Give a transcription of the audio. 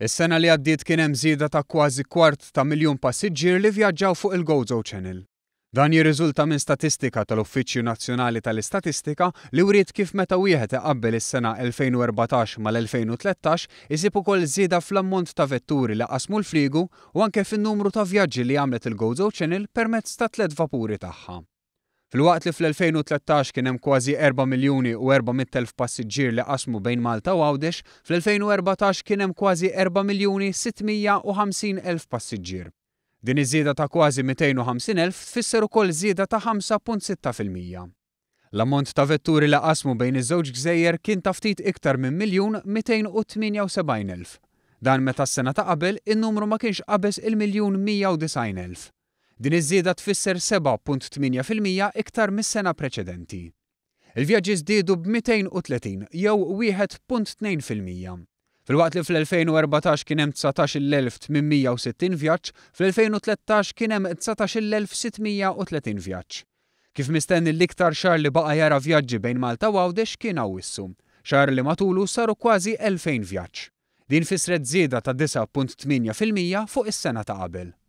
Is-sena li għaddiet kien hemm żieda ta' kważi kwart ta' miljun passiġġier li vjaġġaw fuq il-Gozo Channel. Dan jirriżulta minn statistika tal-Uffiċċju Nazzjonali tal-Istatistika li wriet kif meta wieħed iqabbel is-sena 2014 mal-2013 isib ukoll żieda fl-ammont ta' vetturi li qasmu l-fliegu u anke fin-numru ta' vjaġġi li għamlet il-Gozo Channel permezz tat-tliet vapuri tagħha. Filwaqt li fl-2013 kien hemm kważi erba' miljuni u 400,000 passiġġier li qasmu bejn Malta u Għawdex, fl-2014 kien hemm kważi 4,650,000 passiġġier. Din iż-żieda ta' kważi 250,000 tfisser ukoll żieda ta' 5.6%. L-ammont ta' vetturi li qasmu bejn iż-żewġ gżejjer kien ta' ftit iktar minn 1,278,000. Dan meta s-sena ta' qabel in-numru ma kienx qabeż il-1,190,000. Din iż-żieda tfisser 7.8% iktar mis-sena preċedenti. Il-vjaġġi żdiedu b'230 jew 1.2%. Filwaqt li fl-2014 kien hemm 19,860 vjaġġ, fl-2013 kien hemm 19,630 vjaġġ. Kif mistenni l-iktar xahar li baqa' jara vjaġġi bejn Malta u Għawdex kien Awwissu, xahar li matulu saru kważi 2,000 vjaġġ. Din fissret żieda ta' 9.8% fuq is-sena ta' qabel.